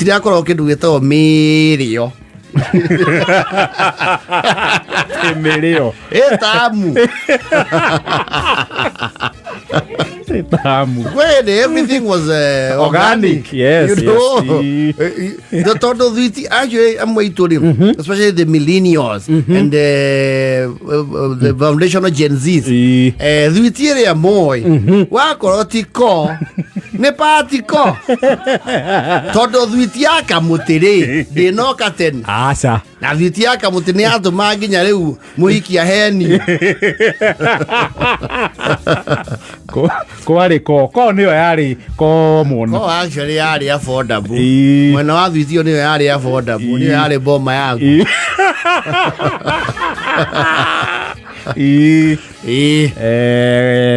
Gũtirakorwo kĩndũ gĩtagwo mĩrĩo. Mĩrĩo. Ĩtamu. Ĩtamu. When everything was Organic, yes, you know. Yes. The tondũ thwiti actually amwe aitũ rĩ, especially the millennials and the foundational Gen Zs, thwiti ĩrĩa moĩ wakorwo ti ko nĩ patiko, tondũ thwiti ya kamũtĩ rĩ ndĩnoka tene. Aca. Na thwiti ya kamũtĩ nĩ yatũma nginya rĩu mũhiki ahenio. Kwarĩ ko nĩyo yarĩ ko mũno. Ko actually yarĩ affordable. Mwena wa thwiti ĩyo nĩyo yarĩ affordable, nĩyo yarĩ boma yaku.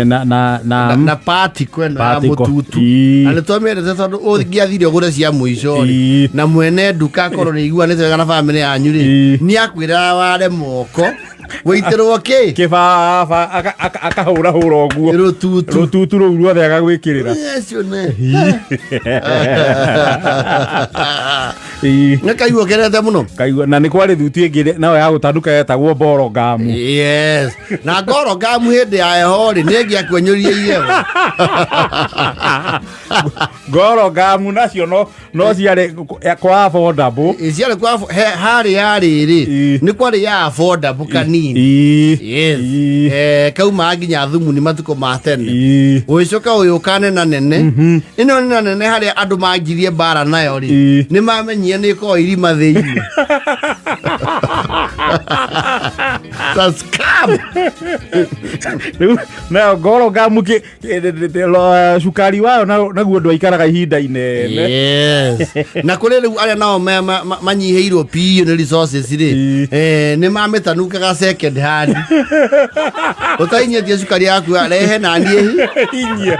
Na na na Na patiko ĩno ya Patiko. mũtutu. Na nĩ twamĩendete tondũ ũngĩathire ũgũre cia mũico rĩ, na mwene nduka akorwo nĩ iguanĩte wega na bamĩrĩ yanyu rĩ, nĩ akwĩraga ware moko wĩitĩrwo kĩ. Kĩbaba akahũra hũra ũguo. Rũtutu. Rũtutu rũu ruothe agagwĩkĩrĩra. Acio nĩ nĩ kaigua kerete mũno. Kaigua na nĩ kwarĩ thuti ĩngĩ nayo ya gũtanuka yetagwo mboro ngamu. Yes, na ngoro ngamu hĩndĩ ya heho rĩ, nĩ ĩngĩakwenyũrie iheo. Ngoro ngamu nacio no ciarĩ kwa affordable. Ciarĩ kwa harĩ ya rĩrĩ, nĩ kwarĩ ya affordable kanini. Yes. Kauma nginya thumu nĩ matukũ ma tene. Ũgĩcoka ũyũka nena nene ĩno nena nene harĩa andũ manjirie mbara nayo rĩ, nĩ mamenyire nĩ ĩkoragwo irima thĩinĩ. That's scam. Rĩu nayo ngoro ngamu cukari wayo naguo ndwaikaraga ihinda inene. Yes. Na kũrĩ rĩu arĩa nao manyihĩirwo biũ nĩ resources rĩ, nĩ mamĩtanukaga second hand. Ũtainyĩtie cukari yaku rehe na niĩ. Inyia.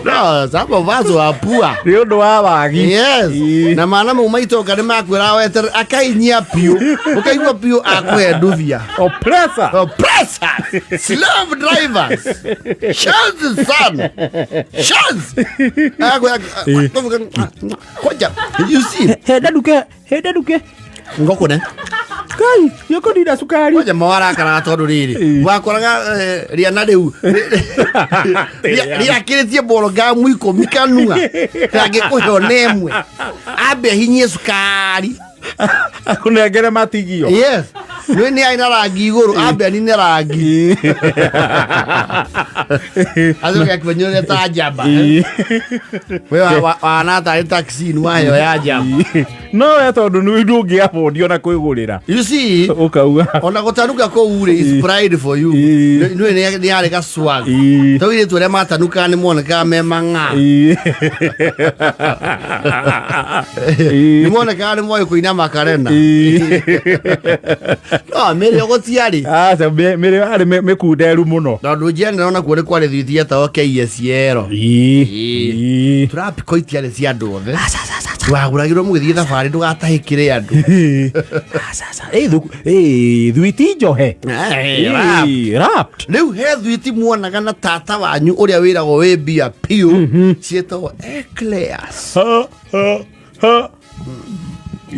No, some of us were poor. Nĩ ũndũ wa wagi. Yes. Na mana mau maitonga nĩ makwĩra weterere akainyia biũ. Ũkaigua biũ akũhe ndubia. Oppressor. Oppressors. Slave drivers. Shanzi son. Shanzi. Koja. You see. Henda nduke, henda nduke. Ngokune. Kai, yũkũnina cukari. Koja mawarakaraga tondũ rĩrĩ. Wakoraga rĩana rĩu rĩakĩrĩtie boro ngamu 10 kanua. Rangĩkũhe ona ĩmwe. Ambe ahinyie cukari. Akũnengere matigio. Yes. Nĩ arĩ na rangi igũrũ, ambe anine rangi. Acoke akwenyũre ta njamba. We wana tarĩ taxi waheo ya njamba. No we tondũ nĩ ndũngĩ afford ona kwĩgũrĩra. You see, Ũkauga. Ona gũtanuka kũu rĩ is pride for you. Nĩ yarĩ ga swag. Tondũ airĩtu arĩa matanukaga nĩ monekaga me mang'a. Nĩ monekaga nĩ moĩ kũina makarena. No mĩrĩo gũtiarĩ. Aca, mĩrĩo yarĩ mĩkunderu mũno. Tondũ general nakuo nĩ kwarĩ thwiti yetagwo KSL. Trapiko itiarĩ cia andũ othe. Wagũragĩrwo mũgĩthiĩ thabarĩ ndũgatahĩkĩre andũ. Thwiti njohe. Wrapped. Wrapped. Rĩu he thwiti muonaga na tata wanyu ũrĩa wĩragwo wĩ mbia piũ, ciĩtagwo eclairs. Ha, ha, ha.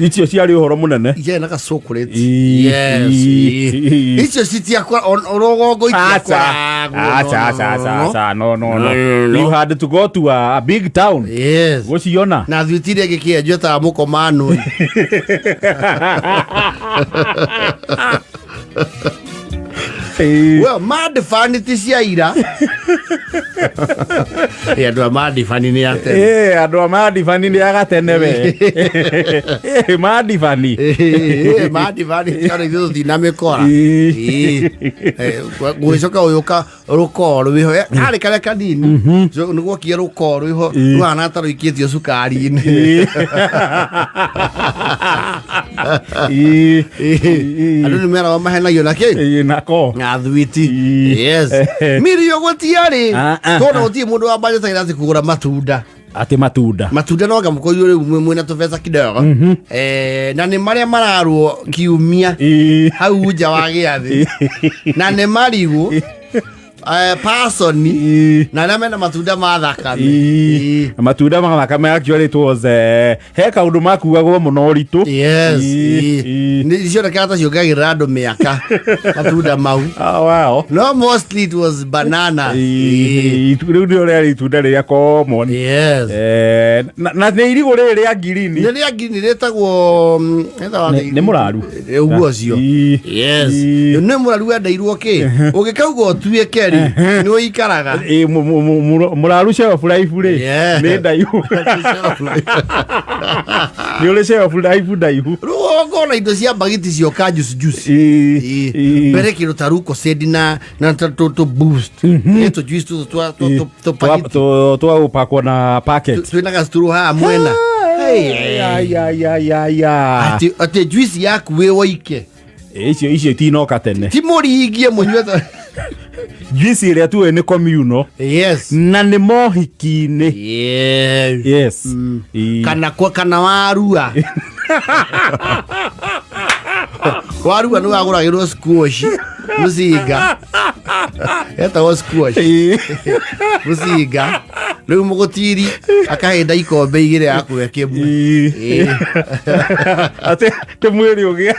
Icio ciarĩ ũhoro mũnene. Iciarĩ na gacokoreti. Yes. Icio citiakora rũgongo itiakoragwo. Aca, aca, aca, aca, no, no, no. No, no, no. You had to go to a big town Yes. gũciona. Na thwiti iria ĩngĩ kĩenjwo ĩtaga mũkomano. Well, madibani ti cia ira. Andũ a madibani nĩ atene. Andũ a madibani nĩ agatene we. Madibani. Madibani ciana ithuĩ tũtina mĩkora. Gũgĩcoka ũyũka rũkoo rwĩho karĩ karĩa kanini nĩ gwokie rũkoo rwĩho rũhana ta rũikĩtio cukari-inĩ. Andũ nĩ meragwo mahenagio na kĩ? Nako. Na thwiti. Yes. Mĩrĩo gũtiarĩ. Ah, ah, Tondũ gũtirĩ mũndũ wambanjĩtagĩra atĩ kũgũra matunda. Atĩ matunda. Matunda no ngamũkorio rĩu mwĩna tũbeca kidogo. Na nĩ marĩa mararwo kiumia hau nja wa gĩathĩ na nĩ marigũ. Person na arĩa mena matunda ma thakame. Ĩĩ. Matunda ma thakame actually it was he kaũndũ makuagwo mũno ũritũ. Yes. Ĩĩ, ĩĩ. Nĩ cionekaga ta ciongagĩrĩra andũ mĩaka matunda mau. Ah, wow. No, mostly it was banana. Ĩĩ, rĩu nĩrĩo rĩarĩ itunda rĩrĩa common. Yes. Na nĩ irigũ rĩrĩ rĩa ngirini. Nĩ rĩa ngirini rĩtagwo rĩtagwo Nĩ mũraru. Ũguo ũcio. Ĩĩ. Yes. Ĩĩ. Nĩ mũraru wendeirwo kĩ ũgĩkauga ũtuĩke rĩ nĩ ũikaraga. Ĩĩ, mũraru shelf life rĩ nĩ ndaihu, nĩ ũrĩ shelf life ndaihu. Rĩu ũkona indo cia mbagiti cioka juice juice. Ĩĩ, ĩĩ. Mbere kĩndũ ta Lucozade na tũ Boost. Ĩ tũ juice tũtũ twa tũ bagiti. Twa gũpakwo na packet. Twĩna gacituro haha mwena. Hey. Ai, ai, ai, ai, ai. Atĩ juice yaku wĩ woike. Icio itinoka tene. Ti mũringie mũnyue Juice ĩrĩa tuĩ nĩ communal. Na nĩ mohiki-inĩ. Yes. Ĩĩ. Kana kwa kana warua warua nĩ wagũragĩrwo squash mũcinga, etagwo squash. Mũcinga rĩu mũgũtiri akahĩnda ikombe igĩrĩ akue kĩmwe. Ĩĩ. Atĩ tĩ mwĩrĩ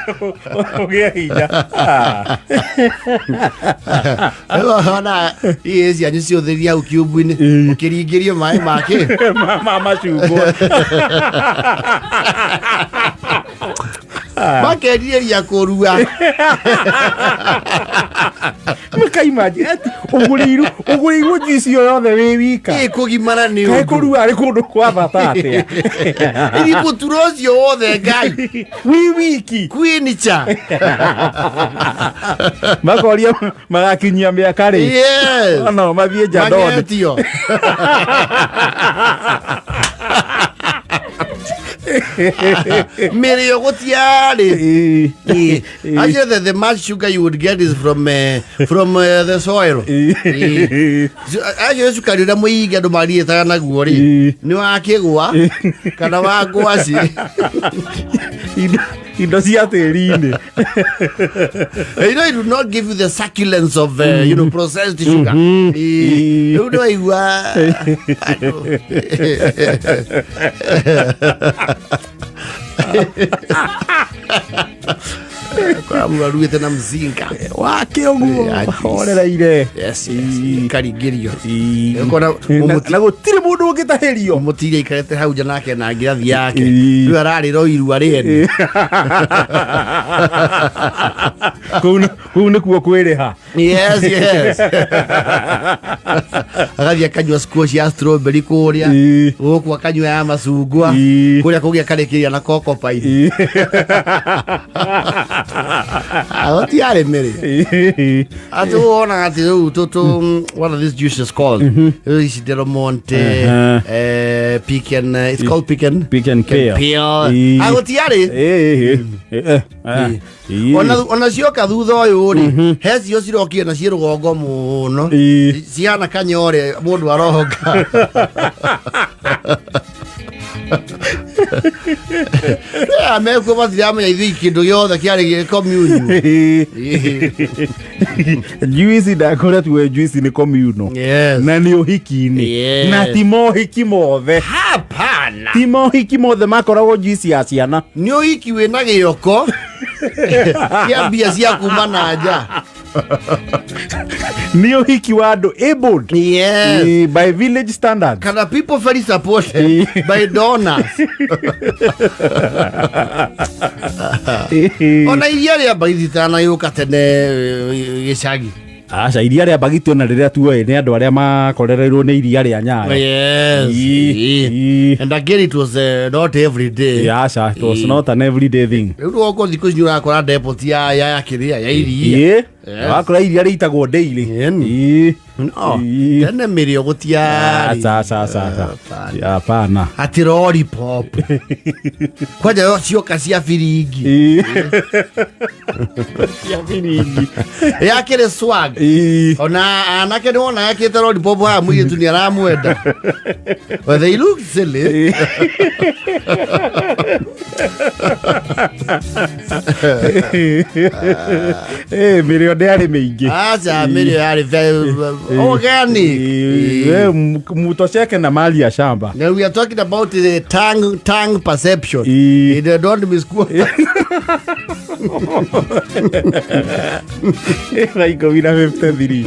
ũgĩe hinya. Ah. Rĩu ona iĩ cianyu ciũthĩria hau kiumbu-inĩ ũkĩringĩrio maĩ make. Ma macungwa. Makerirĩria kũrua. Makaimagine ati ũgũrĩirwo juice ĩyo yothe wĩ wika. Ĩ kũgimara nĩ Kaĩ ũndũ. kũrua arĩ kũndũ kwa bata atĩa? Iri mũturo ũcio wothe Ngai. Wĩ wiki. Kwinicha. Makoria magakinyia mĩaka rĩ. No mathiĩ njandoni. Magetio. Mĩrĩo gũtiarĩ. Ĩĩ. Actually, the much sugar you would get is from the soil. Ĩĩ. Actually, cukari ũrĩa mũingĩ andũ mariĩtaga naguo rĩ nĩ wa kĩgwa kana wa ngwaci. Indo cia tĩri-inĩ. It would not give you the succulence of processed sugar. Rĩu nĩ waigua andũ. Kwa mũrarugĩte na mzinga. Wake ũguo Yeah, juice. horereire. Yes. Karingĩrio. Ĩĩ. Ũkona Na gũtirĩ mũndũ ũngĩtahĩrio. Mũtiri aikarĩte hau nja nake na ngirathi yake. Ĩĩ. Rĩu ararĩra o irua rĩene. Kũu nĩkuo kwĩrĩha. Yes, agathiĩ akanyua squash ya strawberry kũrĩa. Gũkũ akanyua ya macungwa. Kũrĩa kũngĩ akarĩkĩria na coco pie. Gũtiarĩ mĩrĩ. Atĩ wonaga atĩ rĩu tũtũ, what are these juices called? Rĩu ici Del Monte, pecan, it's called pecan. Pick and peel. Peel. Ĩĩ. Gũtiarĩ. Ĩĩ, ĩĩ, ĩĩ, ĩĩ. Ona cioka thutha ũyũ rĩ, he cio cirokire na ciĩ rũgongo mũno. Cihana kanyore mũndũ arohoka. Mekuo matiramenya ithuĩ kĩndũ gĩothe kĩarĩ gĩ communal. Juice ndakoretwo juice nĩ communal. Na nĩ ũhiki-inĩ. Na ti mohiki mothe. Hapana. Ti mohiki mothe makoragwo juice ya ciana. Nĩ ũhiki wĩna gĩoko kĩa mbia cia kuma na nja. Nĩ ũhiki wa andũ abled. By village standards. Kana people very supported by donors. Ona iria rĩa mbagiti itanagĩũka tene gĩcagi. Aca, iria rĩa mbagiti ona rĩrĩa tuoĩ nĩ andũ arĩa makorereirwo nĩ iria rĩa Nyayo. And again it was not every day. Aca, it was not an everyday thing. Rĩu rũgongo thikũ ici nĩ ũrakora depot ya kĩrĩa ya iria. Wakora iria rĩitagwo daily. Ĩni. No, tene mĩrĩo gũtiarĩ. Aca, aca, aca, aca. Hapana. Hapana. Atĩ lollipop kwanja yo cioka cia biringi. Cia biringi. Yakĩrĩ swag. Ona anake nĩ wona ekĩte lollipop haha mũirĩtu nĩ aramwenda. Well, they look silly. Mĩrĩo. Mĩrĩo ndĩarĩ mĩingĩ. Aca, mĩrĩo yarĩ very organic. We, mutosheke na mali ya shamba. Now we are talking about the tongue perception. Don't misquote. 10:53.